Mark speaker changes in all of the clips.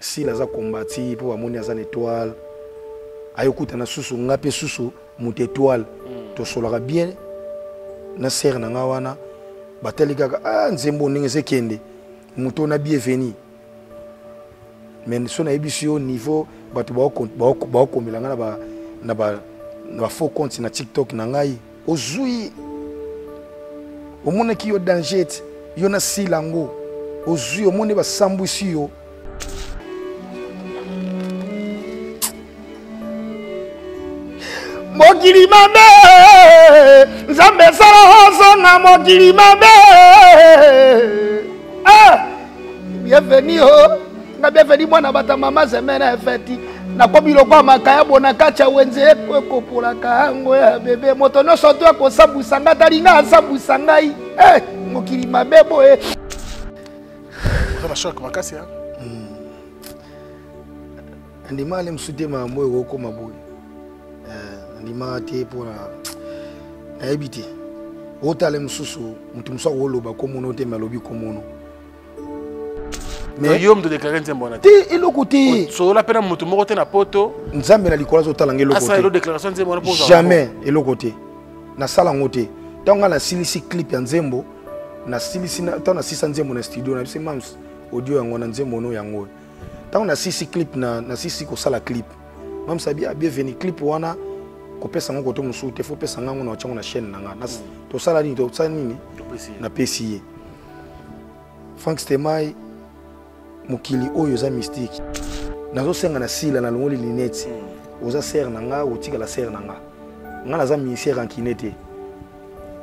Speaker 1: Sila aza combati mpo bamoni aza na étoile ayokutana susu nga mpe susu moto étoile mm. tosolaka bien na sere na nga wana batali kaka ah, nzembo ndenge ezekende moto na bienveni mais so nayebisi yo niveau bato baokomela nga na ba faux compte na tiktok na ngai ozui omonaki yo danger ti yo na sila yango ozui omoni basambwisi yo mokili mabe nzambe esala ozonga mokili mabe ah! bienveni o oh. nga bienveni mwana bata mama zemene efeti nakomi lokola makayabo na kati ya wenze ekopolaka yango ya bebe moto nyonso to akosambwisa ngai talinga asambwisa ngai eh, mokili mabe boye
Speaker 2: oza na choc makasi
Speaker 1: hmm. andima ale mosusu te makambo oyo ekokoma boye eh, andima te mpona nayebi te otala mosusu moto mosusu akoloba komono te me alobi komono
Speaker 2: mais yo moto déclaré nzembo wana
Speaker 1: te eloko te
Speaker 2: solola mpe na moto moko te na poto
Speaker 1: nzambe na likolo azotala nga eloko
Speaker 2: te déclaration nzembo wana
Speaker 1: jamais eloko te nasala yango te ntango ngai nasilisi clip ya nzembo nasilisi ntango nasilisa nzembo na studio na bisi mams audio yango na nzembo no yango oyo ntango nasilisi clip na nasilisi kosala clip mams abi abienveni clip wana kopesa yango koto mosusu te fo pesa ngango na otyango na chaîne na nga tosala nini tosala nini napesi ye Frank Stemay mokili oyo eza mystique nazosenga na sila nalongoli linete hmm. oza sere na nga otikala sere na nga nga naza musicien rancune te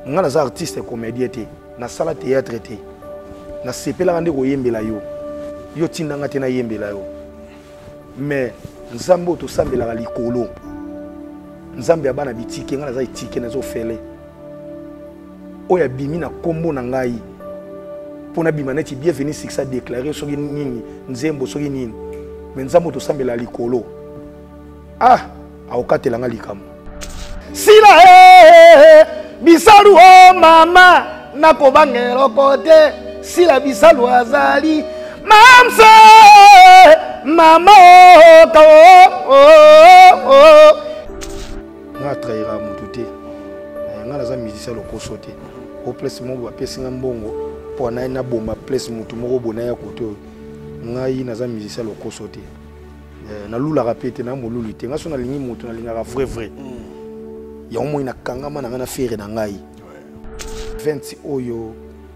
Speaker 1: nga naza artiste comédien te nasala théâtre te nasepelaka nde koyembela yo yo tinda nga te nayembela yo mais nzambe oyo tosambelaka likolo nzambe ya bana bitike nga naza etike naza ofele oyo abimi na kombo na ngai mpo nabima neti bienvenu succès adeklare soki nini nzembo soki nini me nzambe oyo tosambela likolo ah akokatela nga likambo sila hey, eh, bisalu o oh, mama nakobanga eloko te sila bisalu azali mamse mama oka oh, oh, oh, oh. Nga atrahira moto te eh, nga naza musicien lokoso te o place moko bapesi nga mbongo mpo naye naboma place moto moko boye naya kote oyo ngai naza musicien lokoso te eh, nalulaka mpe te na moluli te ngai so nalingi moto nalingaka vrai vrai mm. yango moi nakangama na ngai na fere na ngai 20 oyo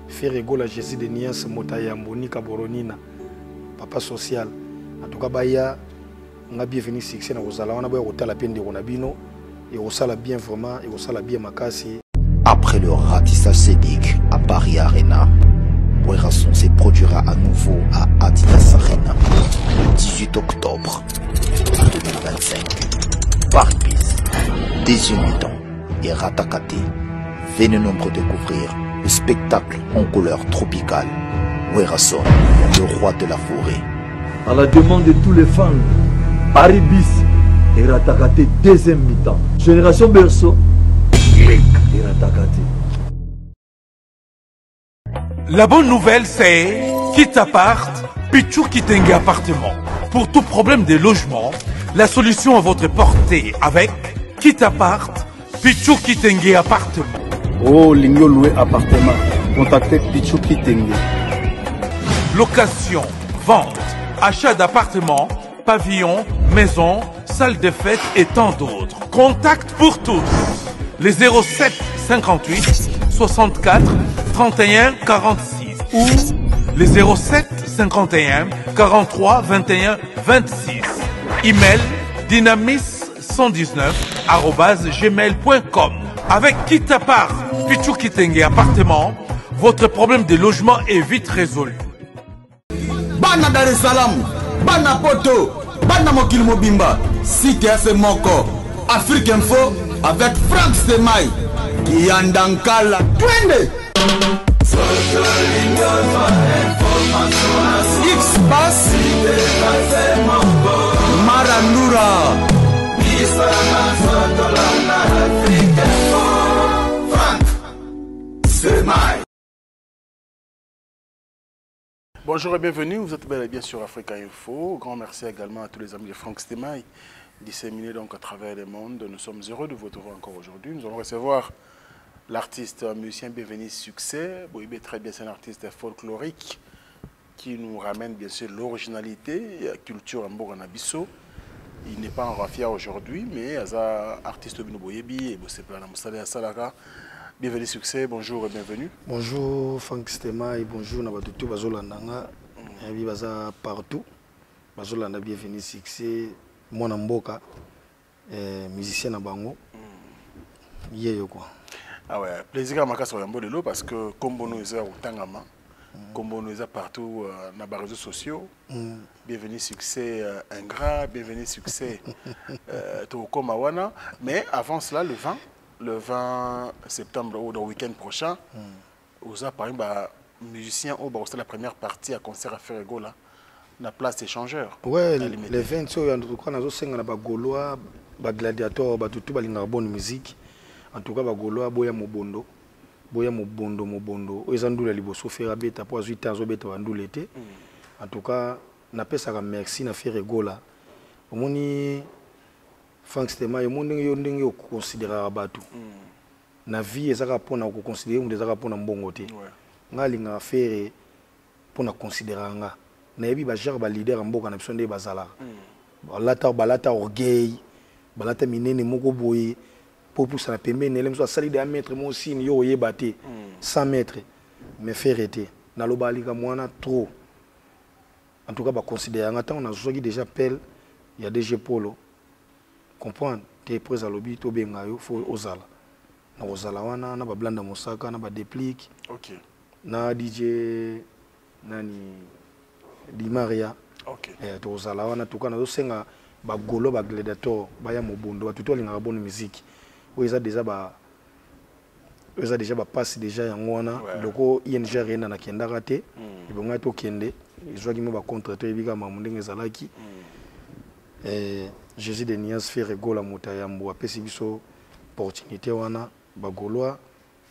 Speaker 1: fere gola jésus de niance moto ayambo nika boronina papa social en tout cas baya nga bienvenue succès na kozala wana boya kotala mpe ndeko na bino ekosala bien vraiment ekosala bien makasi
Speaker 3: Après le ratissage scénique à Paris Arena, Werrason se produira à nouveau à Adidas Arena le 18 octobre 2025. Paris Bis, Deuxième et Ratakate. Venez nombreux découvrir le spectacle en couleur tropicale. Werrason, le roi de la forêt.
Speaker 4: À la demande de tous les fans, Paris Bis et Ratakate deuxième mi-temps. Génération Berceau et Ratakate.
Speaker 5: La bonne nouvelle, c'est quitte appart, Pichou Kitenge appartement. Pour tout problème de logement, la solution à votre portée avec quitte appart, Pichou Kitenge appartement.
Speaker 6: Oh, Lingo loué appartement. Contactez Pichou Kitenge.
Speaker 5: Location, vente, achat d'appartements, pavillons, maisons, salles de fête et tant d'autres. Contact pour tous. Les 07 58 64 31 46 ou les 07 51 43 21 26. Email dynamis 119 gmail.com. Avec Kitapar, Pichou Kitenge appartement, votre problème de logement est vite résolu.
Speaker 7: Bana Dar es Salaam, bana Poto, bana mokili mobimba, site ya se moko, Afrique Info avec Franck Stemay, Kiyanda Nkala, twende! X-Pass, Marandura.
Speaker 2: Bonjour et bienvenue, vous êtes bel et bien sur Africa Info. Grand merci également à tous les amis de Franck Stemay, disséminés donc à travers le monde. Nous sommes heureux de vous retrouver encore aujourd'hui. Nous allons recevoir l'artiste musicien Bienvenue Succès. Boibé très bien, c'est un artiste folklorique qui nous ramène bien sûr l'originalité, la culture en Bouranabiso. Il n'est pas en raffia aujourd'hui, mais aza artiste bino boyebi et bosepela na mosala ya salaka. Bienvenue Succès, bonjour et bienvenue.
Speaker 1: Bonjour Franck Stemay, bonjour na bato tout bazolanda nga. Nayebi baza partout. Bazolanda Bienvenue Succès, mwana mboka, musicien na bango. Yeyo quoi.
Speaker 2: Ah ouais, plaisir à makasi oyambo lelo parce que kombo no eza kotangama. Kombo no eza partout na ba réseaux sociaux. Bienvenue Succès ingrat, bienvenue Succès tokoma wana. Mais avant cela, le 20 septembre ou le week-end prochain, oza parmi ba musiciens oyo bakosala la première partie à concert à Ferre Gola na place échangeur.
Speaker 1: Ouais,
Speaker 2: Na limité.
Speaker 1: le 20 oyo en tout cas nazosenga na ba Gaulois, ba gladiateurs, ba tutu balingaka bonne musique. En tout cas ba Gaulois boya mobondo, boya mobondo mobondo. Oyo eza ndula liboso Ferre abeta po azwi temps azobeta ba ndula te. En tout cas napesaka merci na Ferre Gola. Omoni Franck Stemay, omoni ndenge yo ndenge okonsideraka bato. Na vie ezaka mpona koconsidere moto, ezaka mpona mbongo te. Nga alingaka Ferre mpona considéraka nga. Nayebi ba genre ba leader ya mboka na biso nde bazalaka. Balata, balata orgueil, balata minene moko boye, po pusana pembeni, ele mosusu asali de 1 mètre moko sini, yo oyeba te. 100 mètres. Mais Ferre te. Naloba likambo wana trop. En tout cas, ba considérer nga ntango nazwaki déjà appel ya DG Polo. Comprendre? Te presse alobi tobenga yo, faut ozala. Na kozala wana, na ba Blanda Mosaka, na ba Déplique. Na DJ nani Di Maria. Tozala wana, en tout cas, nazosenga ba Gaulois, ba gladiator, baya mobondo, ba tuto alingaka bonne musique. Oyo eza déjà ba, oyo eza déjà ba passe déjà yango wana. Loko ING Arena nakendaka te. Ebongai tokende, ezwaki mo ba contre toyebi kaka makambo ndenge ezalaki. Jésus de Nias Ferre Gola moto ya yambo apesi biso opportunité wana, ba Gaulois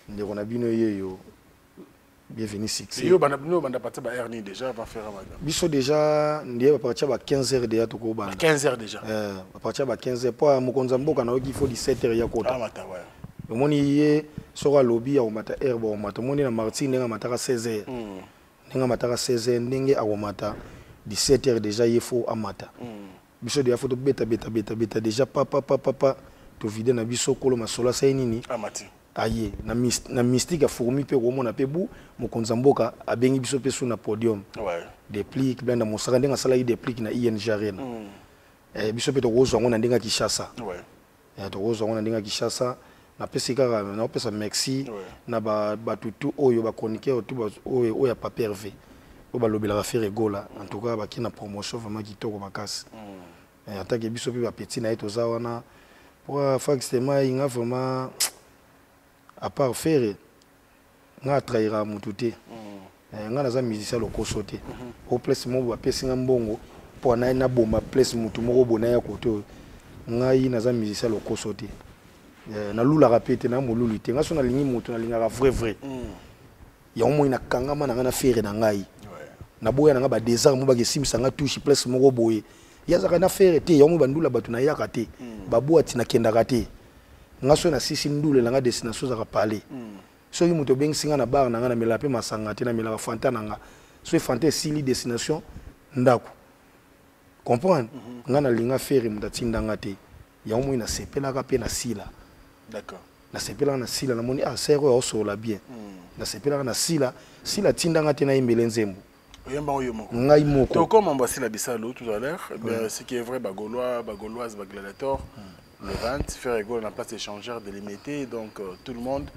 Speaker 1: ndeko na bino yeyo Bienvenue Succès.
Speaker 2: Yo banda bino banda partir ba heure ni déjà va faire madame.
Speaker 1: Biso déjà ndiye ba partir ba 15 heures déjà toko banda.
Speaker 2: Ba 15 heures déjà.
Speaker 1: Ba partir ba 15 heures po mokonzi mboka na yoki il faut 17 heures ya kota.
Speaker 2: Ah mata ouais.
Speaker 1: Omoni ye soko alobi ya komata heure ba komata. Omoni na martyr ndenge amataka 16 heures. Ndenge amataka 16 heures ndenge akomata 17 heures déjà ye faut amata. Biso déjà faut to beta beta beta beta déjà pa pa pa pa pa to vide na biso kolo masola sai nini?
Speaker 2: Amati.
Speaker 1: Aye na na mystique ya fourmi pe komona pe bu mokonzi mboka abengi biso pe sous na podium. Déplique Blanda Mosaka ndenge asalaki déplique na ING Arena. Biso pe tokozwa ngo na ndenge ya Kinshasa. Tokozwa ngo na ndenge ya Kinshasa. Napesi kaka, napesa merci na bato tout oyo ba chroniqueur tout ba, oyo, oyo ya Pape Hervé. Oyo balobelaka Ferre Gola. En tout cas baki na promotion vraiment kitoko makasi. En tant que biso pe ba petit na ye toza wana. Pour Franck Stemay nga vraiment à part Ferre nga trahira mutu te. Nga naza musicien lokoso te. Au place moko bapesi nga mbongo po na na bomba place mutu moko bona ya kote oyo. Ngai naza musicien lokoso te. Nalulaka pe te, na molulu te. Nga so nalingi mutu, nalingaka vrai vrai. Yango moi nakangama na nga na Ferre na ngai. Naboya na nga ba désert mo bakesimisa nga touche place moko boye. Yazaka na Ferre te, yango bandula bato na yaka te. Baboati nakendaka te. Nga so na sisi ndule na nga destination zaka palais. Soki moto obengisi nga na bar na nga, namelaka pe masanga te, namelaka Fanta na nga. Soki Fanta esili destination ndako. Comprendre? Nga nalinga Ferre moto atinda nga te. Yango moi nasepelaka pe na sila. Nasepelaka na sila, namoni, ah, sœur oyo aosolola bien. Nasepelaka na sila, sila atinda nga te nayembele nzembo.
Speaker 2: Oyemba oyo moko.
Speaker 1: Ngai moko.
Speaker 2: To comme on va la Bissalo tout à l'heure, eh bien, ce qui est vrai, ba Gaulois, ba Gauloises, ba Gladiators, le 20, Ferre Gola na place échangeur délimité, donc tout le monde,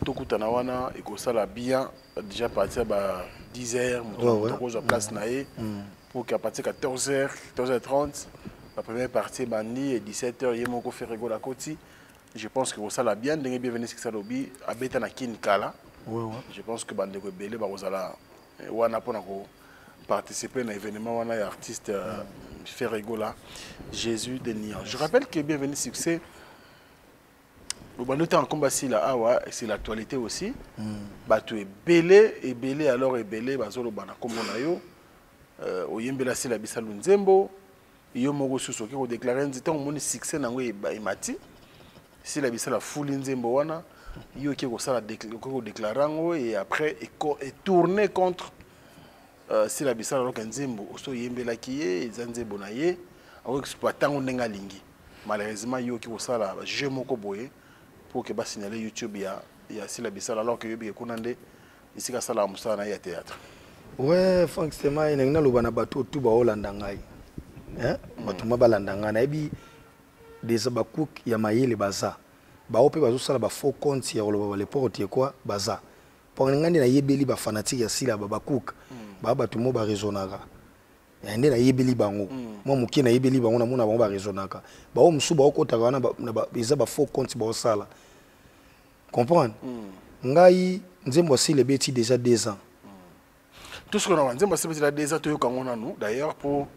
Speaker 2: tout kutana wana, et que ça la bien, déjà partir ba 10 heures, moto moto place na ye, pour qu'à partir de 14 heures, quatorze heures trente, la première partie bandi et 17 heures, ye moko Ferre Gola koti. Je pense que ça la bien, ndenge bienvenue ce que ça lobi, abeta na kin kala. Je pense que bande ko belé ba kozala wana pona ko participer à l'événement wana ya artiste Ferre Gola, Jésus de Nian. Je rappelle que bienvenue succès. Bobandi otanga nkombo ya Sila awa, c'est l'actualité aussi. Bato ebele ebele, alors ebele bazoloba na nkombo na yo. Oyembela Sila Bisalu nzembo, yo moko susu oke kodéclarer nzi ntango omoni succès nango emati. Sila Bisalu afuli nzembo wana, yo oke kosala oke kodéclarer yango et après etourner contre Sila Bisalu, alors que nzembo oso oyembelaki ye eza nzembo na ye, akoexploiter yango ndenge alingi. Malheureusement, yo oki kosala jeu moko boye pour que basignale YouTube ya Sila Bisalu, alors que yobi kuna nde esika asalaka mosala na ye ya théâtre.
Speaker 1: Ouais, Frank Stemay, ndenge naloba na bato tu baolanda ngai, hein? Bato ma balanda ngai, nayebi déjà bacook ya mayele baza, bao mpe bazosala bafaux compte ya koloba baneporte quoi baza. Mpo ngai nde nayebeli bafanatique ya Sila, babacook baa bato mo baraisonnaka. Ya nde nayebeli bango mwa moke, nayebeli bango, namona bango baraisonnaka. Bao mosusu baokotaka wana eza bafaux compte baosala. Comprendre ngai, nzembo asila ebeti déjà 2 ans.
Speaker 2: Tout ce qu'on a, nzembo asila 2 ans, toyoka yango nanu d'ailleurs po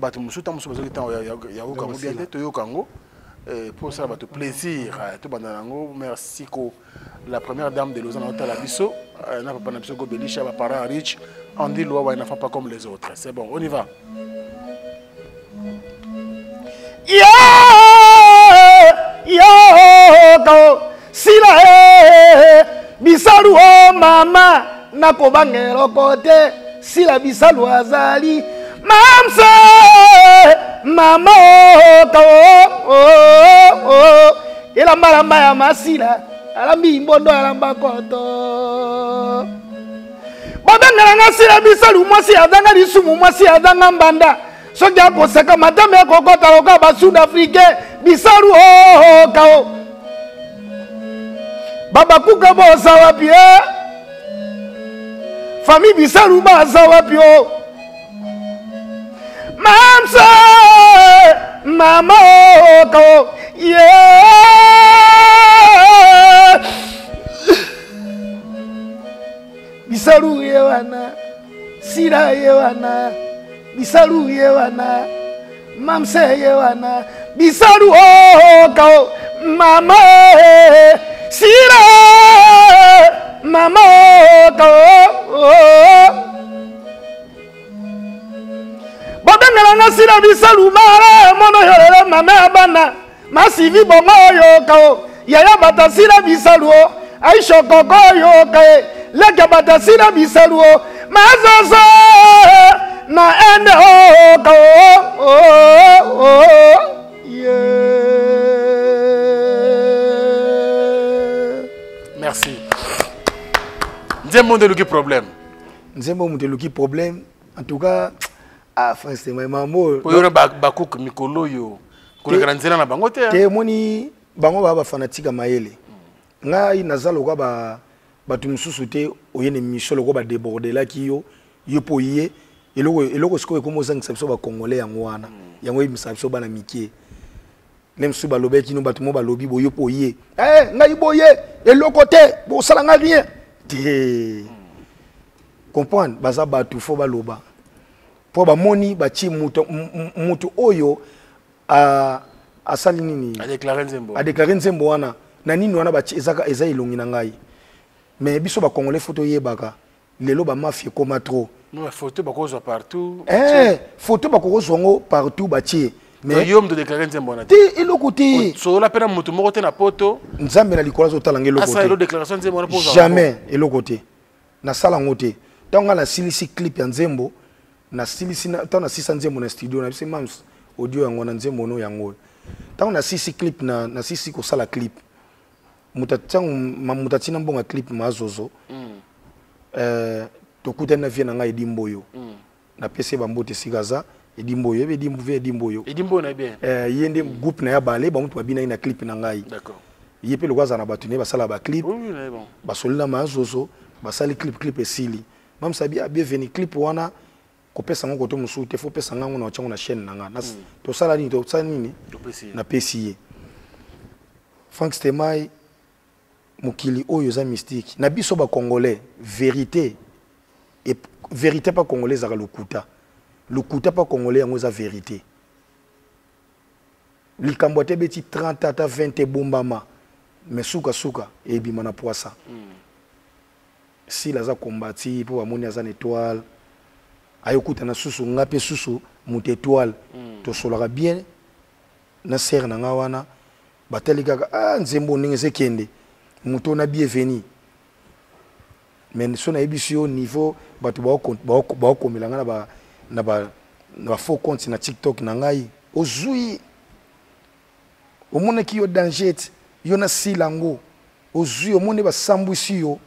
Speaker 2: bato mosusu, ntango mosusu bazoki ntango ya yoka yango bien te. Toyoka yango mpo osala bato plaisir. Tobanda yango. Merci ko la première dame de Lausanne aotala biso, na papa na biso Gobelisha, baparent rich Andy Loa, un enfant pas comme les autres. C'est bon, on y va.
Speaker 8: Yo yo ko Sila e Bisalu o mama, nakobanga eloko te. Sila Bisalu azali mamse mama o ko o elambalamba ya masila, alambi mbondo, alamba koto. Babengelanga Sila Bisalu, mwasi azanga lisumu, mwasi azanga mbanda. Soki akoseka, matama ekokota lokola basud africain. Bisalu oo kao babakuka boza wapi e? Famille Bisalu baza wapi o? Mamsa mama o kao ye. Bisalu ye wana, Sila ye wana, Bisalu ye wana, mamse ye wana. Bisalu o kao mama e Sila mama o kao. Babengelanga Sila Bisalu mara mono yolele mama ya bana masivi bongo oyo kao yaya bata Sila Bisalu o Aisha koko oyo kae leke bata Sila Bisalu o mazozo na ende o kao o yeah.
Speaker 2: Merci. Nzembo nde eluki problème.
Speaker 1: Nzembo moto eluki problème, en tout cas. Ah, Frank Stemay, mambo.
Speaker 2: Po yona bakuku mikolo oyo koleka na nzela na bango te.
Speaker 1: Te, omoni bango baa bafanatique ya mayele. Ngai naza lokwa bato mosusu te. Oye na émission lokwa badébordelaki yo, yo mpo ye eloko eloko. Sikoyo ekoma ozangisa biso bacongolais yango wana, yango eyebisaka biso bana mike nde mosusu balobaki no bato mo balobi boye mpo ye. Eh, ngai boye eloko te, bosala ngai rien te. Comprendre, baza bato fo baloba mpo bamoni batie moto moto oyo asali nini.
Speaker 2: Adéclarer nzembo.
Speaker 1: Adéclarer nzembo wana na nini wana batie eza elongi na ngai. Mais biso bacongolais fo toyebaka lelo bamafia ekoma trop.
Speaker 2: Photo bakozwa partout.
Speaker 1: Eh, photo bakokozwa yango partout batie.
Speaker 2: Mais yo moto déclarer nzembo wana?
Speaker 1: Te, eloko te.
Speaker 2: Solola mpe na moto moko te na poto.
Speaker 1: Nzambe na likolo azotala nga, eloko.
Speaker 2: Asala elo déclaration nzembo wana mpo
Speaker 1: ozwa. Jamais, eloko te, nasala yango te. Ntango ngai nasilisi clip ya nzembo, nasilisi ntango nasilisa nzembo na studio, nabisi mams audio yango wana, nzembo no yango oyo. Ntango nasilisi clip na nasilisi kosala clip, moto ntango moto atina mbongo ya clip mazozo. Tokutani na vie na ngai Edimbo oyo. Napesi ye bambote esika aza. Edimbo oyo, yebi Edimbo, vie Edimbo oyo.
Speaker 2: Edimbo na bien.
Speaker 1: Ye nde groupe na ya bale bango babinaki na clip na ngai. Ye mpe lokola azala na bato ne basala baclip.
Speaker 2: Oui, oui, bon.
Speaker 1: Basolela mazozo, basali clip, clip esili, mamisa bi bienvenu. Clip wana kopesa yango kote mosusu te, fo pesa ngango na otiango na chaîne na nga. Tosala nini, tosala nini?
Speaker 2: Topesi ye.
Speaker 1: Napesi ye. Frank Stemay, mokili oyo eza mystique na biso bacongolais. Vérité et vérité pa congolais ezalaka lokuta, lokuta pa congolais yango eza vérité. Likambo ate ebeti 30 ata 20 ebombama. Mais sukasuka ebima na pwasa. Sila aza kombati mpo bamoni aza na étoile, ayokutana susu nga mpe susu moto étoile. Tosolaka bien na sere na nga wana, batali kaka ah, nzembo ndenge ezekende moto na bienvenu. Mais so nayebisi yo niveau bato baokomela nga na ba faux compte na TikTok na ngai, ozwi omonaki yo danger ti yo nasila yango, ozwi omoni basambwisi yo.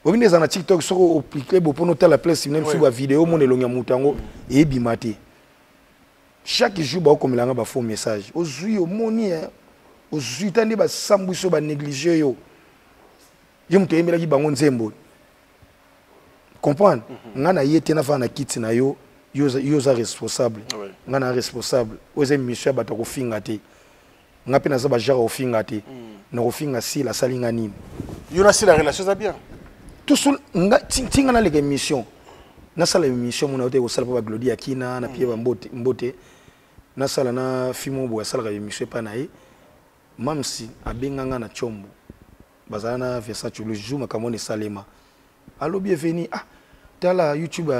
Speaker 1: Oyebi nde eza na TikTok, soki oplike bo mpona otala place na biso bavideo, omona elongi ya moto yango eyebima te. Chaque jour baokomela nga bafaux message, ozwi omoni ozwi ta nde basambwisi yo, banéglige yo, ye moto oyembelaki bango nzembo, comprendre? Nga na ye te, nafana na kiti na yo, yo oza responsable, nga na responsable. Oyo eza émission ya bato ya kofinga te, nga mpe naza bagenre ya kofinga te. Nakofinga Sila asali nga nini?
Speaker 2: Yo na Sila relation eza bien?
Speaker 1: Toso nga tinga naleka émission, nasala émission mona ote kosala mpo baglodi ya kina na pie bambote mbote, nasala na fimo boye, asalaka émission epai na ye. Mamsi abenga nga na Tshombo, bazala na Vincent Chulu jour makambo wana esalema. Alobi eveni, ah tala YouTube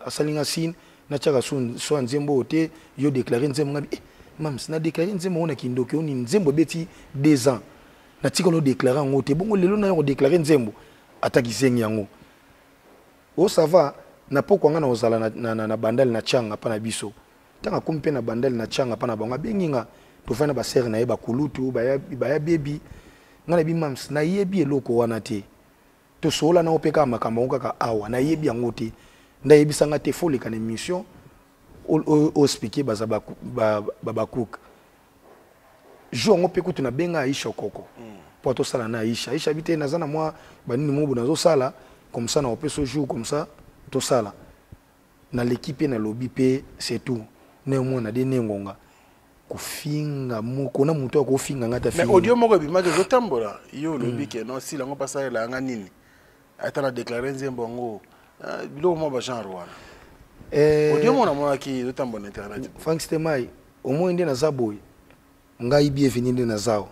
Speaker 1: asali nga signe, natiaka so ya nzembo oyo te, yo déclare nzembo. Nga bi eh, mams, na déclare nzembo oyo na kindoki oyo nini? Nzembo ebeti 2 ans, natikala odéclare yango te, bongo lelo nayo kodéclare nzembo ata kizengi yango o ça va. Na pokwa nga na kozala na Bandale na Tianga mpa na biso. Ntango akomi mpe na Bandale na Tianga mpa na bango, abengi nga, tofandi na basere na ye bakulutu baya, baya bebi. Nga nayebi mams, nayebi eloko wana te, tosolola nango mpe kaka makambo yango kaka awa, nayebi yango te. Nde ayebisa nga te, fo oleka na émission oexplike baza babakuka. Jour yango mpe kutu nabenga Aisha Okoko mpo tosala na Aisha. Aisha abi te, naza na mwa banini mobo nazosala comme ça, na opesa jour comme ça tosala. Naleki mpe nalobi mpe c'est tout. Na mwana de nengonga kofinga moko na moto akofinga nga ta.
Speaker 2: Mais audio moko ebimaki ezotambola, yo olobi ke non, Sila yango mpe asalela yanga nini, ata na déclare nzembo yango, biloko mwa bagenre wana. Audio moko namonaki ezotambola na internet.
Speaker 1: Frank Stemai, omoi nde naza boye, ngai bienvenu nde naza awa,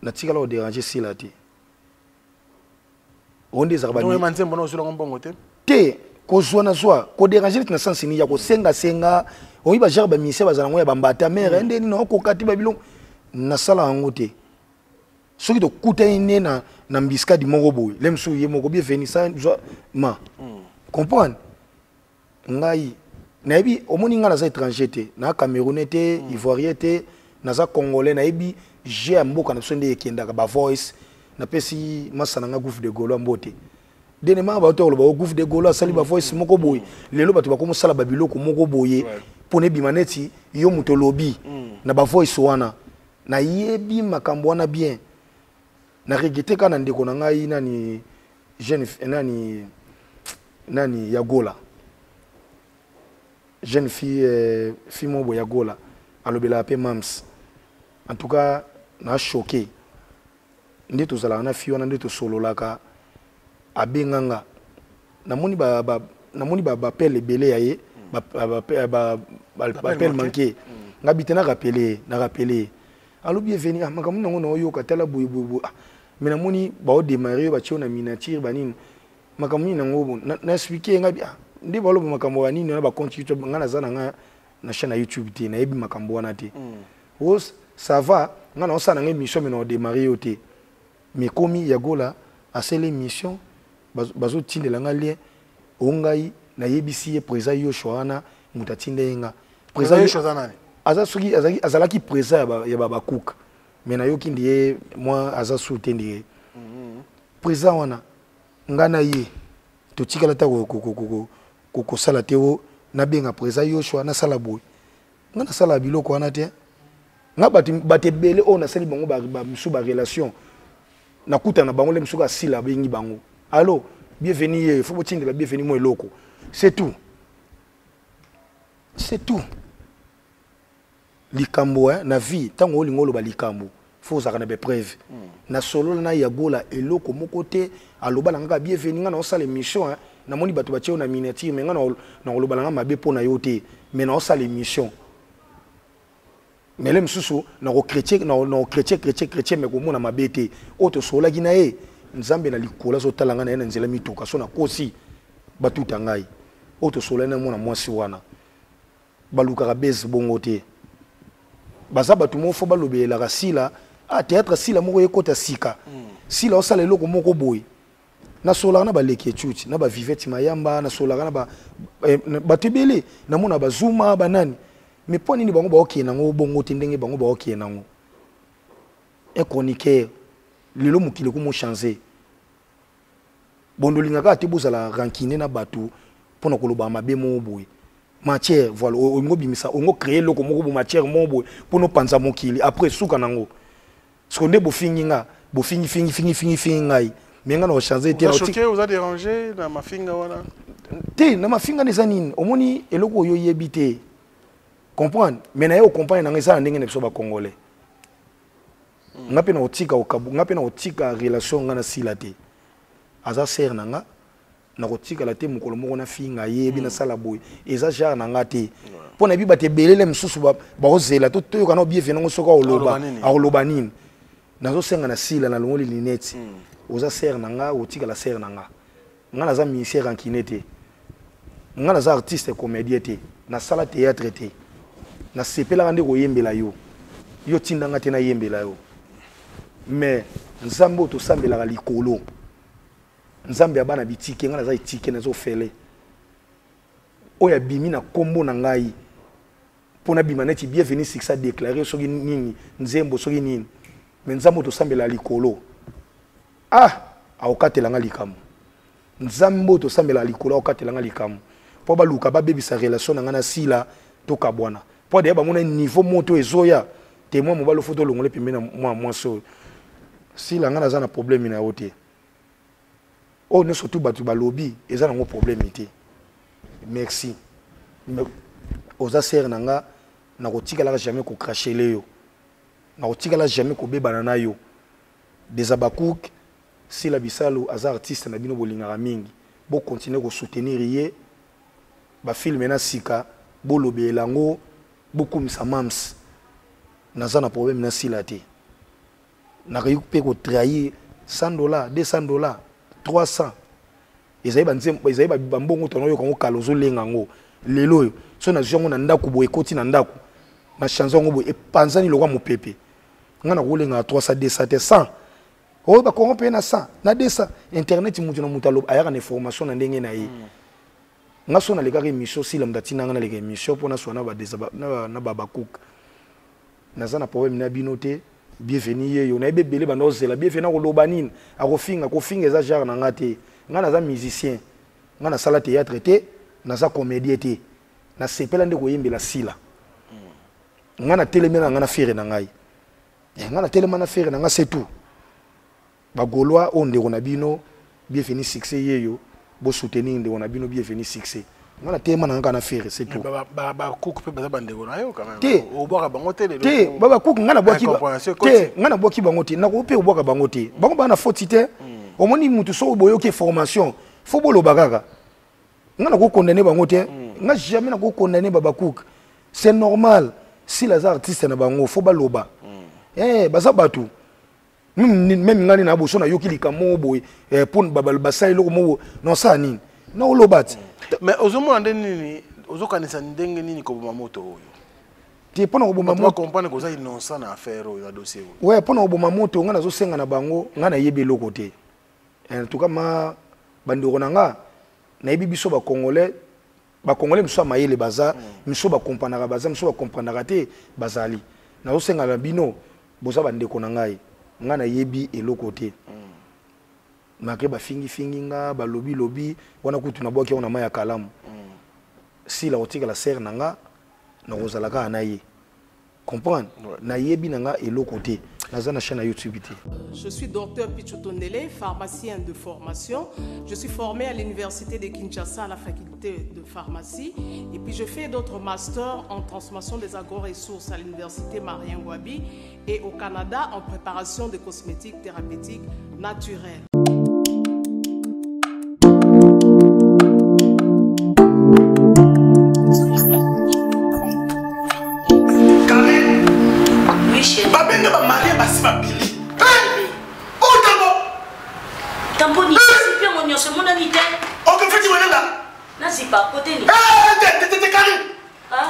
Speaker 1: natikala kodéranger Sila te. Oyo nde ezalaka.
Speaker 2: Oyeba nzembo na ozwelanga mbongo te?
Speaker 1: Te, kozwa nazwa kodéranger neti na sens nini ya kosengasenga? Oyi bagenre bamusicien bazala yango ya bambata mare nde nini, okoka te babiloko nasala yango te. Soki tokutani nde na mbiskadi moko boye, le mosusu ye moko bienvenu sa zwa ma comprendre ngai nayebi. Omoni, ngai naza étranger te, naa Camerounais te, Ivoirien te, naza Congolais. Nayebi jeu ya mboka na biso nde ekendaka bavoice. Napesi masa na nga Gouffre de Gaulois mbote. Denema bato koloba o Gouffre de Gaulois asali bavoice moko boye, lelo bato bakomosala babiloko moko boye mpo na ebima neti yo moto olobi na bavoice wana. Nayebi makambo wana bien. Na regrete kaka na ndeko na ngai nani, jeune nani nani ya Gola, jeune fille, fille moko boye ya Gola alobelaka mpe mams. En tout cas na choqué nde tozalaka na fille wana, nde tosololaka. Abenga nga, namoni ba, namoni ba baappel ebele ya ye, baappel manqué. Nga bi te, na rappele ye, na rappele ye. Alobi eveni, ah, makambo nango naoyoka, tala boye boye boye. Ah, mais namoni baodémarre yo, batie yo na miniature banini, makambo nini nango? Na expliqué ye. Nga bi ah, nde baloba makambo ya nini wana, bacompte YouTube. Nga naza na nga na chaîne ya YouTube te, nayebi makambo wana te. O ça va, nga naosala nanga émission, mais naodémarre yo te. Mais komi ya Gola asali émission, bazotindela nga lien o ngai nayebisi ye président Yoshua wana moto atinda ye nga.
Speaker 2: Président Yoshua aza nani?
Speaker 1: Aza soki azalaki président ya babakuka, mais nayoki ndi ye mwa aza su te, ndi ye président wana. Nga na ye totikala ta kosala te o nabenga président Yoshua nasala boye. Nga nasala biloko wana te. Nga bato ebele oyo nasali bango bamisu barelation, nakutana na bango le mosuku asila, abengi bango: allo bienvenu, ye fo botindela bienvenu mo eloko. C'est tout, c'est tout. Likambo na vie, ntango olingi oloba likambo, fo ozalaka na bapreuve. Nasolola na Yagola eloko moko te. Aloba na nga: bienvenu, nga naosala émission, hein, namoni bato batie yo na miniature, mais nga nakoloba na nga mabe mpo na yo te, mais naosala émission. Mais le mosusu nakochrétien chrétien chrétien chrétien, me komona mabe te. Oyo tosololaki na ye, Nzambe na likolo azotala ngai na ye na nzela mituka so nakosi batuta ngai. Oyo tosololaki na mwana mwasi wana, balukaka bese bongo te. Baza bato moko fo balobelelaka Sila. Ah, théâtre Sila moko ekota sika. Sila osala eloko moko boye. Nasololaka na baleki etuti na bavivete mayamba, nasololaka na bato ebele, namona bazuma banani. Mais mpo nini bango baokende nango bongo te? Ndenge bango baokende nango, un chroniqueur lelo mokili ekomo change. Bondo olingaka te bozala rancune na bato mpona koloba mabe moko boye. Matière, voilà, olingo obimisa, olingo créer eloko moko bo matière moko boye mpona opanza mokili. Après suka nango siko nde bofingi nga, bofingi fingi fingi fingi fingi ngai, me nga na ochange te.
Speaker 2: Oza choqué, oza dérangé na mafinga wana?
Speaker 1: Te, na mafinga wana eza nini? Omoni eloko oyo oyebi te, comprendre. Mais na ye ocomprendre nanga eza na ndenge na biso bacongolais. Nga mpe na kotika okabu, nga mpe na kotika relation nga na Sila te. Aza sere na nga, nakotikala te mokolo moko nafinga yebi. Nasala boye eza genre na nga te, mpo nayebi bato ebelele mosusu bakozela toyoka na obiefe nango soki akoloba akoloba nini. Nazosenga na Sila, nalongoli lineti. Oza sere na nga, otikala sere na nga. Nga naza musicien rancune te, nga naza artiste comédien te, nasala théâtre te. Nasepelaka nde koyembela yo, yo tindanga te nayembela yo. Mais Nzambe oyo tosambelaka likolo, Nzambe ya bana bitike, ngai naza etike, naza ofele. Oyo abimi na nkombo na ngai mpo nabima neti Bienvenu Succès adéclare soki nini, nzembo soki nini, mais Nzambe oyo tosambelaka likolo, ah, akokatela nga likambo. Nzambe oyo tosambelaka likolo akokatela nga likambo mpo baluka babebisa relation na ngai na Sila, tokabwana, mpo deya bamona niveau moto ezoya te. Mwa mobali ofo tolongole pembeni na mwa mwasi oyo Sila. Ngai naza na problème na yo te. Oyo nyonso tu bato balobi eza nango problème te. Merci, oza sere na nga, nakotikalaka jamais kocrachele yo, nakotikala jamais kobebana na yo. Des Abakouk, Sila Bisalu aza artiste na bino bolingaka mingi, bokontinue kosoutenir ye. Bafilme na sika bolobela yango, bokumisa mams. Naza na problème na Sila te. Nakoki mpe kotrahir 100 $, 200 $, 300. Ezali banzembo, ezali bambongo tona oyoka yango kala, ozolenga yango lelo oyo. So nazwi yango na ndako boye, ekoti na ndako na change yango boye, epanzani lokwa mopepe. Nga nakolengaka 300, 200 te, 100 oyo bakongo mpe na 100 na 200. Internet, mutu na mutu aloba, ayaka na information na ndenge na ye. Nga so nalekaka émission, Sila moto atinanga naleka émission mpo naswa na babacook. Naza na problème na bino te. Bienvenu ye yo, nayebi ebele banda ozela Bienvenu akoloba nini, akofinga. Kofinga eza genre na nga te. Nga naza musicien, nga nasala théâtre te, naza comédien te. Nasepela nde koyembela Sila. Nga natelemi na nga na fere na ngai. Nga natelema na fere na nga, c'est tout. Bagaulois, oyo ndeko na bino Bienvenu Succès yeyo, bosoutenir ndeko na bino Bienvenu Succès. Nga natelema na nga kaka na fere, c'est tout.
Speaker 2: Bacook mpe baza bandeko na yo quand même.
Speaker 1: Te.
Speaker 2: Obwaka bango te lelo?
Speaker 1: Te, babakuki nga nabwaki
Speaker 2: Incompréhension
Speaker 1: te. Nga nabwaki bango te, nakoki mpe kobwaka bango te. Bango baa na foti te. Omoni mutu soki boyoki formation, fo boloba kaka. Nga nakokondane bango te, nga jamais nakokondane babacook. C'est normal, s'il aza artiste na bango, fo baloba. Eh, baza bato même ngani na boso nayoki likambo moko boye, mpo basali eloko moko, nosala nini? Naoloba ti.
Speaker 2: Mais ozomona nde nini, ozokanisa ndenge nini koboma moto oyo?
Speaker 1: Te, mpo na koboma
Speaker 2: moto, comprendre koza innocent na affaire oyo, na dossier oyo.
Speaker 1: Ouais, mpo na koboma moto, ngai nazosenga na bango, ngai nayebi eloko te. En tout cas, ma bandeko na nga, nayebi biso bacongolais, bacongolais mosusu ya mayele baza, misusu bakompranaka baza, misusu bakompranaka te bazali. Nazosenga na bino, boza bandeko na ngai, ngai nayebi eloko te. Malgré bafingifingi nga, balobilobi wana, kutu nabwaki yango na mai ya kalamu. Sila kotikala sere na nga, nakozala kaka na ye, comprendre. Nayebi na nga eloko te, naza na chaîne ya YouTube te.
Speaker 9: Je suis docteur Pichou Tondele, pharmacien de formation. Je suis formé à l'université de Kinshasa à la faculté de pharmacie. Et puis je fais d'autres masters en transformation des agro-ressources à l'université Marien Ngouabi et au Canada en préparation de cosmétiques thérapeutiques naturels.
Speaker 10: Te Karine,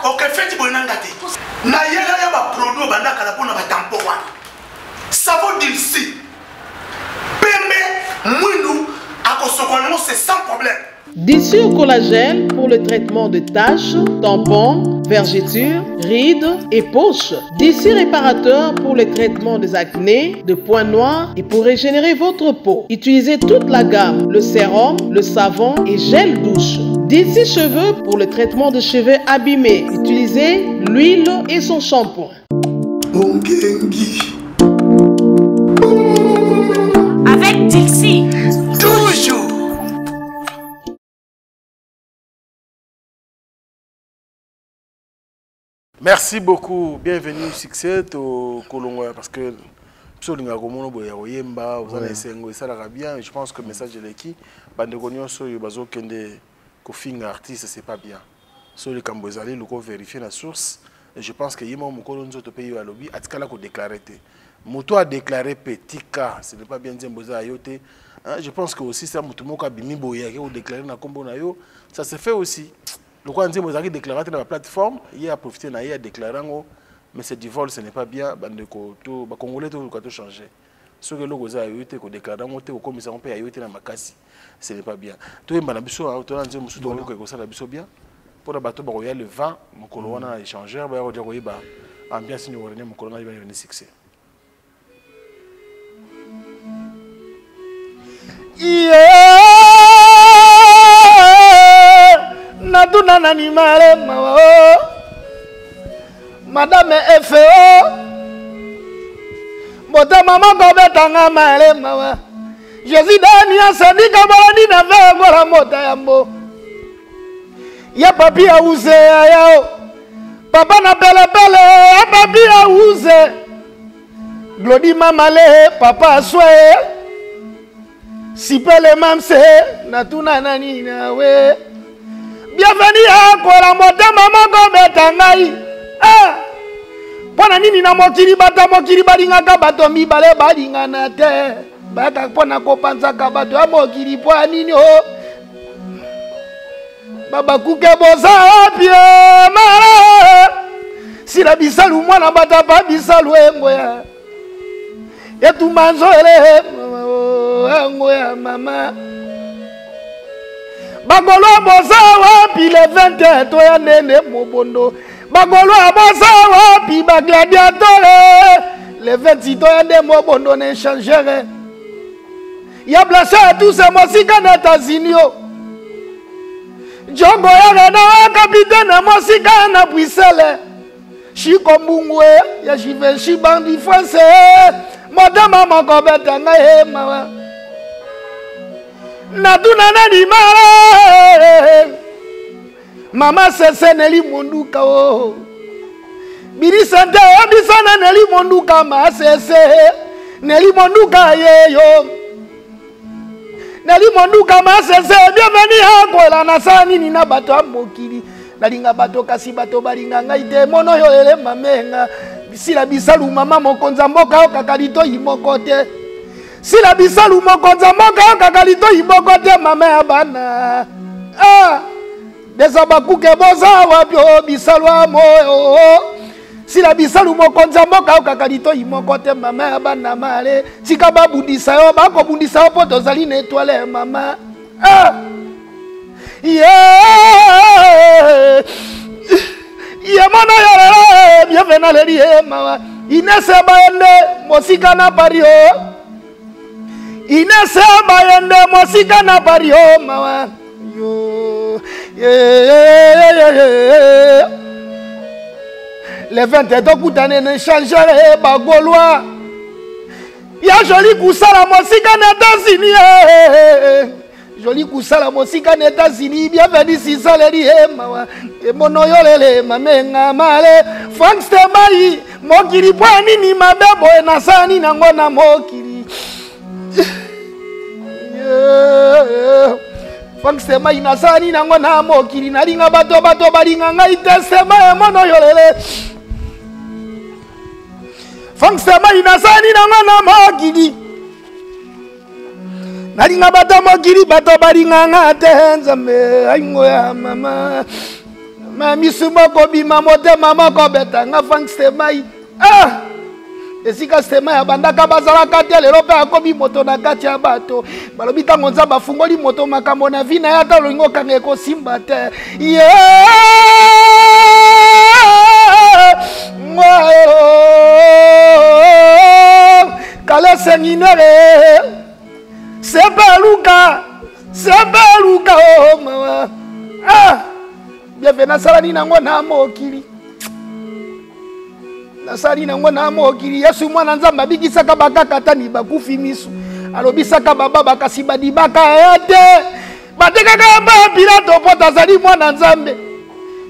Speaker 10: ok feti boye na nga te. Nayela yo baproduit obanda kala mpona batampo wana. Savon dilsi pembe mwindu akosokola yango, c'est sans problème.
Speaker 9: Dissure collagène pour le traitement de taches, tampons, vergetures, rides et poches. D'ici réparateur pour le traitement des acnés, de points noirs et pour régénérer votre peau. Utilisez toute la gamme, le sérum, le savon et gel douche. D'ici cheveux pour le traitement de cheveux abîmés. Utilisez l'huile et son shampoing.
Speaker 11: Avec Dixie.
Speaker 10: Toujours.
Speaker 2: Merci beaucoup. Bienvenue, succès au Kolongo parce que biso olingaka komona boye ya koyemba oza na esengo esalaka bien. Je pense que message eleki. Bandeko nyonso oyo bazokende kofinga artiste, c'est pas bien. So likambo ezali, luko vérifier na source. Et je pense que ye moko mokolo nzoto mpe ye alobi atikala kodéclare te. Moto adéclare mpe tika, ce n'est pas bien. Nzembo eza ya yo te. Hein, je pense que aussi ça, moto moko abimi boye ake kodéclare na nkombo na yo, ça se fait aussi. Lokola nzembo ezalaki déclaré te na baplateforme, ye aprofite na ye adéclare yango, mais c'est du vol, ce n'est pas bien. Bandeko to bacongolais, toluka tochange. Soki eloko eza ya yo te, kodéclare yango te, kokomisa yango mpe ya yo te na makasi, ce n'est pas bien. Toyemba na biso, tona nzembo mosusu toluka, ekosala biso bien mpona bato bakoya le 20 mokolo wana na échangeur, baya kodia koyeba ambiance nini okorene mokolo na yeba succès.
Speaker 8: Yeah, natuna nani male mawa o madame efe o motema moko betanga male mawa jésus dani asandika bolandi na vengola mota yambo ya papi auze yao papa na pelepele ya papi auze glodi mamale papa aswe sipele mamse natuna nani nawe bienvenu akola motema moko beta ngai ah! Mpo na nini na mokili bato ya mokili balingaka bato mibale balingana te, bayaka mpo na kopanzaka bato ya mokili? Mpo ya nini o babakuke boza wapi? Mara sila bisalu mwana bato apa bisalu engoya etumba nzoele engoya mama bagolo boza wapi? Le 20 toya ndende mobondo. Bagolo boza wapi? Bagladiatore, le 20 toya nde mobondo na échangere ya blase ya tuse mosika na États-Unis o jongo yaka na kapitene mosika na Bruxelles Shiko Mbungwe ya Givenchy bandi France motema moko beta ngai ye mawa natuna nani mala mama sese neli monduka o bilisante oyebisana neli monduka masese neli monduka yeyo neli monduka masese bienveni akwela nasala nini na bato ya mokili? Nalinga bato kasi bato balinga ngai te. Mono oyo elema menga sila bisalu mama mokonzi ya mboka oyo kaka litoi moko te. Sila bisalu mokonzi ya mboka oyo kaka litoi moko te mama ya bana ah! Deza bakuke boza wapi o bisalu amoyo sila bisalu mokonzi ya mboka oyo kaka litoi moko te mama ya bana male tika babundisa yo bakobundisa yo mpo tozali na etoile mama ah! Yeah! Ye mona yo lelo bienve naleli ye mawa inese bayende mosika na Paris o inese bayende mosika na Paris o mawa yo yeah. Le 20 tokutane na échangeur bagaulois ya joli kusala mosika na États-Unis, joli kusala mosika na États-Unis. Bienvenu sisaleli ye mawa emono yolele mamenga male Frank Stemai mokili mpo ya nini mabe boye nasala nini yango na mokili? Yeah. Frank Stemai nasala nini yango na mokili? Nalinga bato, bato balinga ngai te. Sema emono yolele Frank Stemai nasala nini yango na mokili? Nalinga bato mokili, bato balinga nga te. Nzambe aingo ya mama, ma misu moko bima, motema moko beta nga. Frank Stemai, ah! Esika Stemai abandaka bazalaka te, lelo mpe akomi moto na kati ya bato. Balobi ntango Nzambe afungoli moto makambo na vi na ye, ata olingi okanga ekosimba te. Ye kala senginere sebaluka sebaluka o oh, mawa ah bienve nasala nini nango na mokili, nasali nango na mokili. Yesu mwana Nzambe abikisaka bakakatani, bakufi misu, alobisaka bababa, kasi badibaka ye te, batekaka ye mpa ya Pilato mpo tazali mwana Nzambe.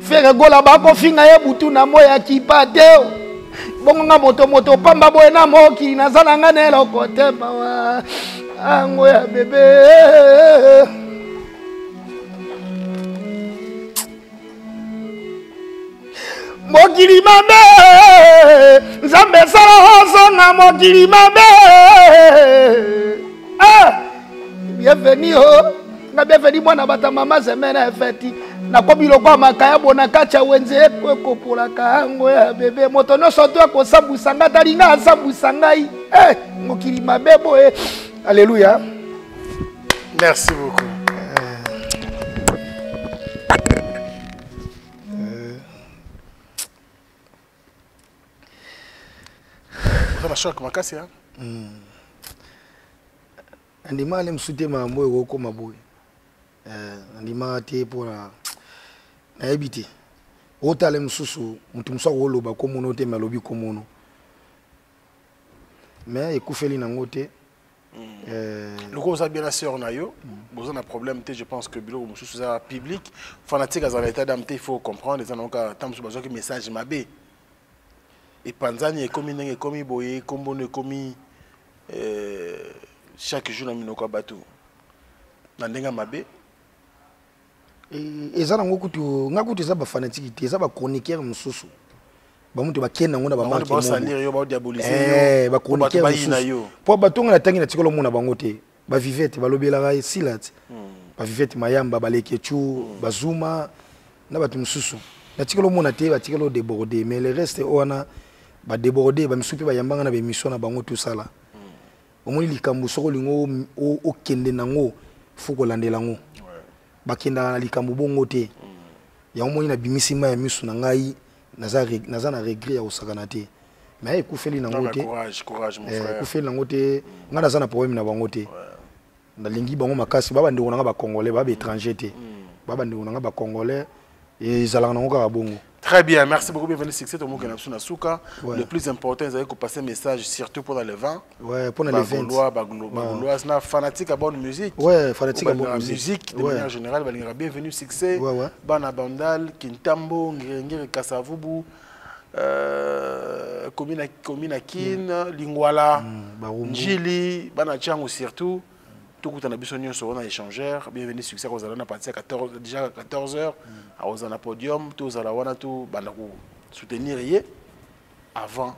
Speaker 8: Ferre Gola bakofinga ye butu na moi ya kipa te. Bongo nga moto moto pamba boye na mokili, naza na nga na eloko te. Mawa ango ya bebe. Mokili mabe, Nzambe esala ozonga mokili mabe. Ah! Bienvenu o oh. Nga bienvenu mwana bata mama zemene efeti, nakomi lokwa makayabo na kati ya wenze ekopolaka yango ya bebe. Moto nyonso to akosambwisa ngai, talinga asambwisa ngai. Eh, mokili mabe boye. Alleluya.
Speaker 2: Merci beaucoup. Oza na choc makasi, hein?
Speaker 1: Nandimaka nde mosusu te makambo oyo ekokoma boye. Nandimaka te mpona nayebi te. Otala mosusu, moto mosusu akoloba komono te, me alobi komono, mais ekufeli nango te.
Speaker 2: Loko oza bien na sœur na yo, boza na problème te. Je pense que biloko mosusu eza public, fanatique azala na état d'âme te. Il faut comprendre, eza nango kaka ntango mosusu bazwaki message mabe, epanzani, ekomi ndenge ekomi boye, kombono ekomi chaque jour na minoko ya bato na ndenge ya mabe.
Speaker 1: Eza nango kutu, nga kutu eza bafanatike te, eza bachroniqueur mosusu, bamutu bakende yango na
Speaker 2: bachroniqueur
Speaker 1: mosusu, mpo bato nga natangi na tikolo omona bango te. Bavivete balobelaka esila te, bavivete mayamba, balekechu, bazuma na bato mosusu natikala omona te, batikala odéborde. Mais le reste oyo wana badéborde, bamisusu mpe bayambanga na baémission na bango, tosala. Omoni likambo, soki olingi okende nango, fo kolandela yango. Bakendaka na likambo bongo te. Yango moni nabimisi mai ya misu na ngai, naza na regret ya kosakana te, mais ekufeli nango te, ekufeli nango te. Ngai naza na problème na bango te, nalingi bango makasi. Ba bandeko na nga bacongolais, ba baétranger te, ba bandeko na nga bacongolais, ezalaka nango kaka bongo.
Speaker 2: Très bien, merci beaucoup, bienvenue succès, tout le monde qui a souka. Le plus important, c'est de passer message, surtout pour le vent.
Speaker 1: Ouais, pour le vent.
Speaker 2: Bagaulois, Bagaulois, na fanatique à bonne musique.
Speaker 1: Ouais, fanatique à bonne
Speaker 2: musique. Musique, de manière générale, bienvenue succès. Ouais. Bana Bandal, Kintambo, Ngirengiri, Kasavubu, commune Kin, Lingwala, Njili, Bana Tchango surtout. Tokutana biso nyonso wana échangeur bienvenue succès kozala na partir ya 14, déjà 14 heures, akozala na podium. Tozala wana, tobanda kosoutenir ye avant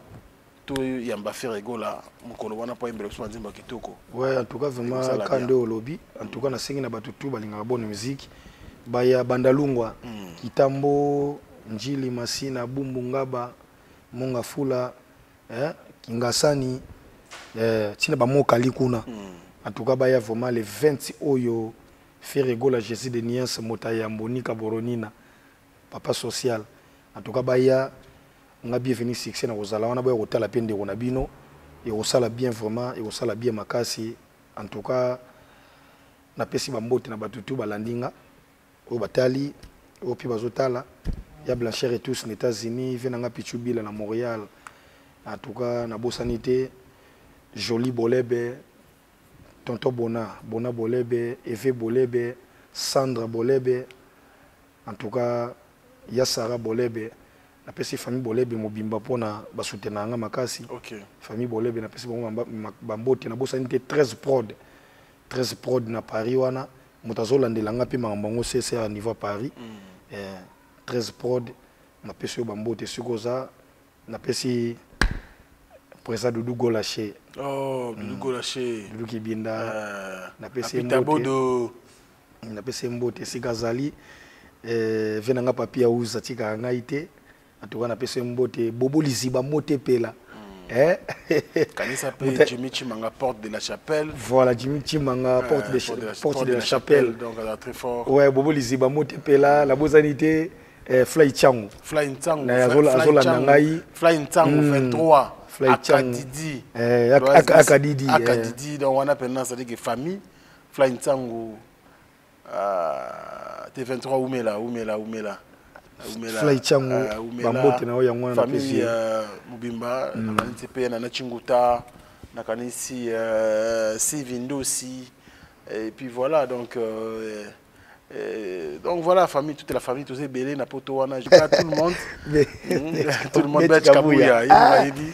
Speaker 2: toyamba Ferre Gola mokolo wana mpo ayembela biso banzembo ya kitoko.
Speaker 1: Ouais, en tout cas vraiment ka nde olobi. En tout cas nasengi na bato tu balingaka bonne musique baya Bandalungwa, Kitambo, Njili, Masina, Bumbu, Ngaba, Mongafula, eh, Kingasani, ntina bamokali kuna. En tout cas baya vraiment le 20 oyo, Ferre Gola, Jésus de Niance, moto ayambo Nika Boronina, papa social. En tout cas baya, nga bienvenu succès na kozala wana. Boya kotala mpe ndeko na bino, ekosala bien vraiment, ekosala bien makasi. En tout cas napesi bambote na bato tu balandi nga, oyo batali, oyo mpe bazotala ya Blanchard et tous na États-Unis, ve nanga Pichu Bila na Montréal. En tout cas nabosani te Joli Bolebe, tonton Bona Bona Bolebe, Eve Bolebe, Sandra Bolebe, en tout cas ya Sara Bolebe. Napesi famille Bolebe mobimba mpona basoutenaka nga makasi. Famille Bolebe, napesi bango bambote. Nabosani te 13 prod, 13 prod na Paris wana, moto azolandela nga mpe makambo yango cc ya niveau ya Paris. 13 prod, napesi yo bambote soki oza. Napesi Président Doudou Golaché.
Speaker 2: Oh, Doudou Golaché.
Speaker 1: Doudou Kibinda. Napesi ye
Speaker 2: Apita
Speaker 1: mbote.
Speaker 2: Bodo.
Speaker 1: Napesi ye mbote esika azali. Ve na nga papi ya uza atikaka ngai te. En tout cas napesi ye mbote. Bobo Liziba mote epela. Eh?
Speaker 2: Kanisa pe Jimmy Chimanga, porte de la chapelle.
Speaker 1: Voilà, Jimmy Chimanga, porte de, porte de la chapelle.
Speaker 2: Donc, elle très fort.
Speaker 1: Ouais, Bobo Liziba mote epela, la bozanité, Fly Chango.
Speaker 2: Fly Ntango.
Speaker 1: Na azolanda ngai.
Speaker 2: Fly Ntango 23.
Speaker 1: Fly Chango.
Speaker 2: Akadidi.
Speaker 1: Akadidi.
Speaker 2: Akadidi, donc on a maintenant, c'est-à-dire que famille, Fly Ntango, T23 Oumela, Oumela, Oumela. Oumela.
Speaker 1: Fly Chango,
Speaker 2: Oumela.
Speaker 1: bambote na oyo yango wana
Speaker 2: Famille,
Speaker 1: napesi ye.
Speaker 2: Mobimba, nakanisi pe Nana Chinguta, nakanisi Sivindosi, et puis voilà, donc voilà, famille, toute la famille, tous les belés, na poto wana, je parle à tout le monde. Tout le monde,
Speaker 1: Betty
Speaker 2: Betty Kabuya,
Speaker 1: Kabuya.
Speaker 2: il m'a dit,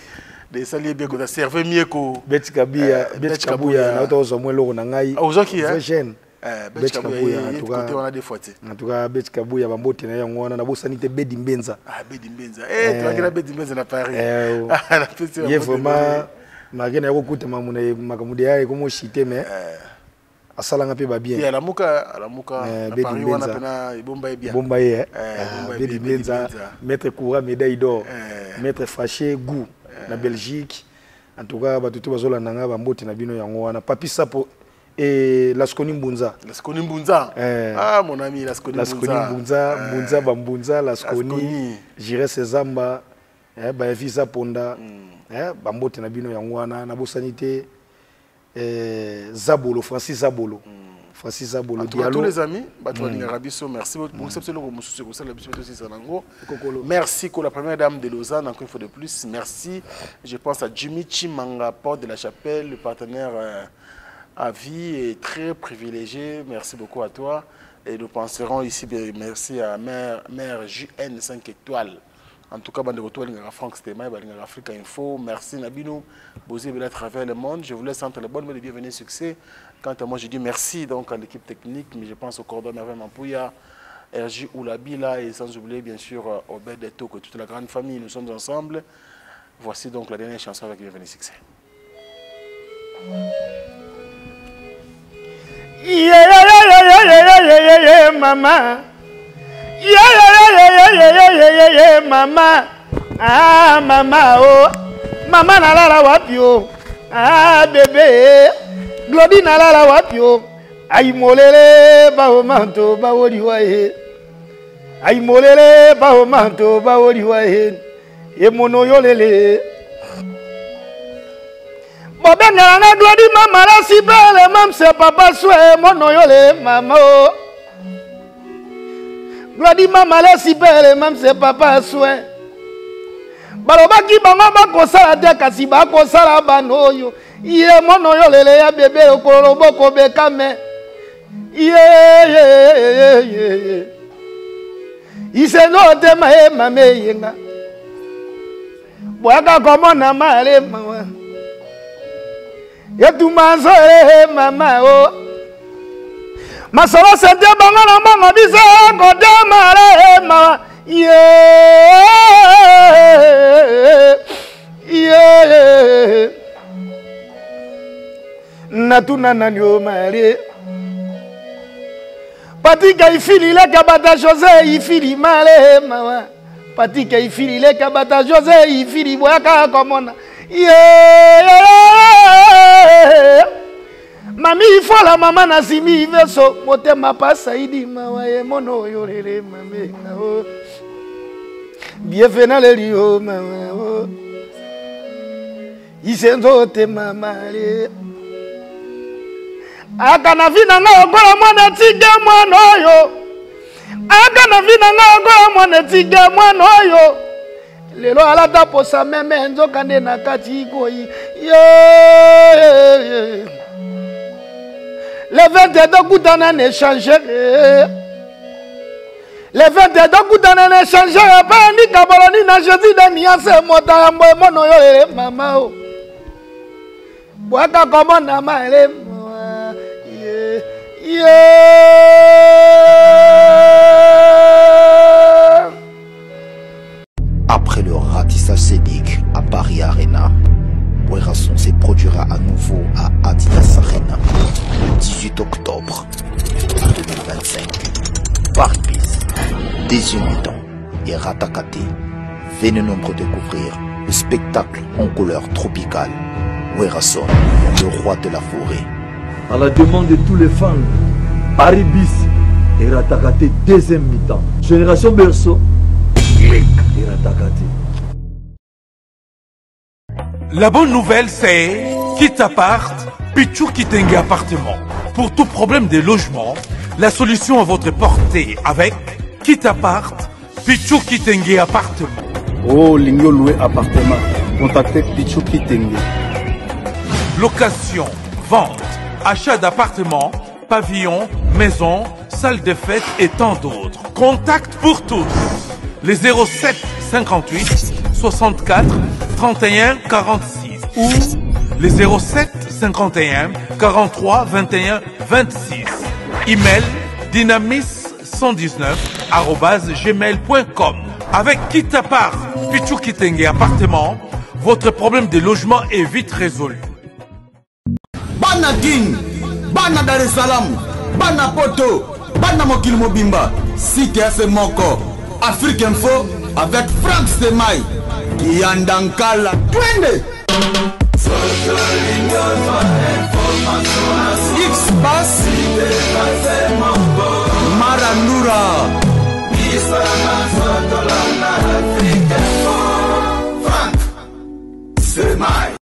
Speaker 2: des saliers bien que ça servait mieux qu'au
Speaker 1: Betty Kabuya, Betty
Speaker 2: Betty
Speaker 1: Kabuya,
Speaker 2: Kabuya.
Speaker 1: na oto ozwa mwa eloko na ngai.
Speaker 2: Ah, ozwaki, hein?
Speaker 1: Vrai jeune.
Speaker 2: Betty
Speaker 1: Betty
Speaker 2: Kabuya,
Speaker 1: Kabuya,
Speaker 2: il
Speaker 1: en
Speaker 2: est
Speaker 1: tout cas.
Speaker 2: côté, on a des fois, tu sais.
Speaker 1: En tout cas, Betty Kabuya, bambote na yango wana, nabosani te Bedi Mbenza.
Speaker 2: Ah, Bedi Mbenza. Eh, tu vois qu'il a Bedi Mbenza na Paris.
Speaker 1: Oh.
Speaker 2: Ah, la petite
Speaker 1: Ye
Speaker 2: bambote
Speaker 1: vraiment,
Speaker 2: na ye.
Speaker 1: malgré na yokuta mamu na ye, makambo de ya, comme chité, mais asalanga pe ba bien.
Speaker 2: Ye, alamuka, alamuka, na
Speaker 1: Bedi
Speaker 2: Paris wana
Speaker 1: Mbenza.
Speaker 2: pena, ebomba ye bien.
Speaker 1: Bomba ye, eh.
Speaker 2: Bomba
Speaker 1: Ah,
Speaker 2: ye
Speaker 1: Bedi
Speaker 2: bien, Bedi
Speaker 1: Mbenza,
Speaker 2: Mbenza.
Speaker 1: Maître Koura, médaille d'or. Maître Faché, goût, na Belgique. En tout cas, batutu bazolanda nga, bambote na bino yango wana. Papi Sapo et Lasconi Mbunza.
Speaker 2: Lasconi Mbunza. Ah, mon ami, Lasconi
Speaker 1: Lasconi
Speaker 2: Mbunza.
Speaker 1: Mbunza, Mbunza, Bambunza, Lasconi,
Speaker 2: Lasconi.
Speaker 1: Jires Zamba, Baevi Zaponda, bambote na bino yango wana, nabosani te, Zabolo, Francis Zabolo. Francis Zabolo,
Speaker 2: En tout cas,
Speaker 1: Diallo.
Speaker 2: tous les amis, bato balingaka biso, merci beaucoup. Bon, c'est le mosusu ekosala biso tosisa nango. Merci pour la première dame de Lausanne, encore une fois de plus. Merci. Je pense à Jimmy Chimanga, porte de la chapelle, le partenaire à vie et très privilégié. Merci beaucoup à toi. Et nous penserons ici, bien, merci à mère JN 5 étoiles. En tout cas, bande de retour, balingaka Franck Stema, balingaka Africa Info. Merci Nabino, Bozé Bela à travers le monde. Je vous laisse entre les bonnes et les bienvenus succès. Quant à moi, je dis merci donc à l'équipe technique, mais je pense au cordon Merveille Mampouya, RJ Oulabila et sans oublier bien sûr Obed Eto, que toute la grande famille, nous sommes ensemble. Voici donc la dernière chanson avec Bienvenue Succès.
Speaker 8: Yeah, yeah, yeah, yeah, yeah, yeah, yeah, yeah, mama. Yeah, yeah, yeah, yeah, yeah, yeah, yeah, yeah, yeah, mama. Ah, mama, oh. Mama nalala wapi, oh. Ah, bébé. Glody nalala wapi, oh. Aïe, molele, ba o manto, ba o liwa, eh. Aïe, molele, ba o manto, ba o liwa, eh. E mono yolele. Bobengela na Glody, mama la si belle, mam se papa swe, mono yole, mama, oh. Glody, mama la si belle, mam se papa swe. Balobaki bango bakosala te, kasi bakosala bano oyo. Ye mono yolele ya bebe, lokolo loboko bekame. Ye, ye, ye, ye, ye. Iseno otema ye mame yenga. Bwaka komona male mawa. Yetuma nzole mama o. Masolo sente bango na bango biso kotema le mawa. Ye, ye. Natuna nani o male. Patika ifili le kabata José ifili male mawa. Patika ifili le kabata José ifili bwaka komona. Ye, Mami ifola mama na simi veso motema pasa idi mawa ye mono yorere mame na o. Bienvenue le rio mama o. Isenzo te mama le. Aka na vina nga okola mwana tige mwana oyo. Aka na vina nga okola mwana tige mwana oyo. Lelo alata posa meme nzoka nde na kati ikoyi. Ye. Le 22 tokutana na échanger. Le 22 tokutana na échanger. Epai ndika boloni na Jésus de nuance mota ya mbwe mono yo ele mama o. Bwaka komona maele mwa. Ye, ye.
Speaker 3: Après le ratissage scénique à Paris Arena, Deuxième mi-temps erataka te. Venez nombreux découvrir le spectacle en couleur tropicale. Werrason, le roi de la forêt.
Speaker 4: À la demande de tous les fans, Paris bis erataka te deuxième mi-temps. Génération Berceau erataka te.
Speaker 5: La bonne nouvelle, c'est quitte appart, Pichou Kitenge appartement. Pour tout problème de logement, la solution à votre portée avec quitte appart, Pichou Kitenge appartement.
Speaker 6: Oh, olingi oloue appartement, contacte Pichou Kitenge.
Speaker 5: Location, vente, achat d'appartements, pavillons, maisons, salles de fête et tant d'autres. Contact pour tous. Les 07 58 64 31 46 ou les 07 51 43 21 26. Email dynamis 119 gmail.com. Avec Kitapar, Pichou Kitenge appartement, votre problème de logement est vite résolu.
Speaker 7: Bana Kin, bana Dar es Salaam, bana Poto, bana mokili mobimba, site ya se moko, Afrique Info avec Frank Semai, Kiyanda Nkala, twende! X Bass, Marandura. Frank Semai.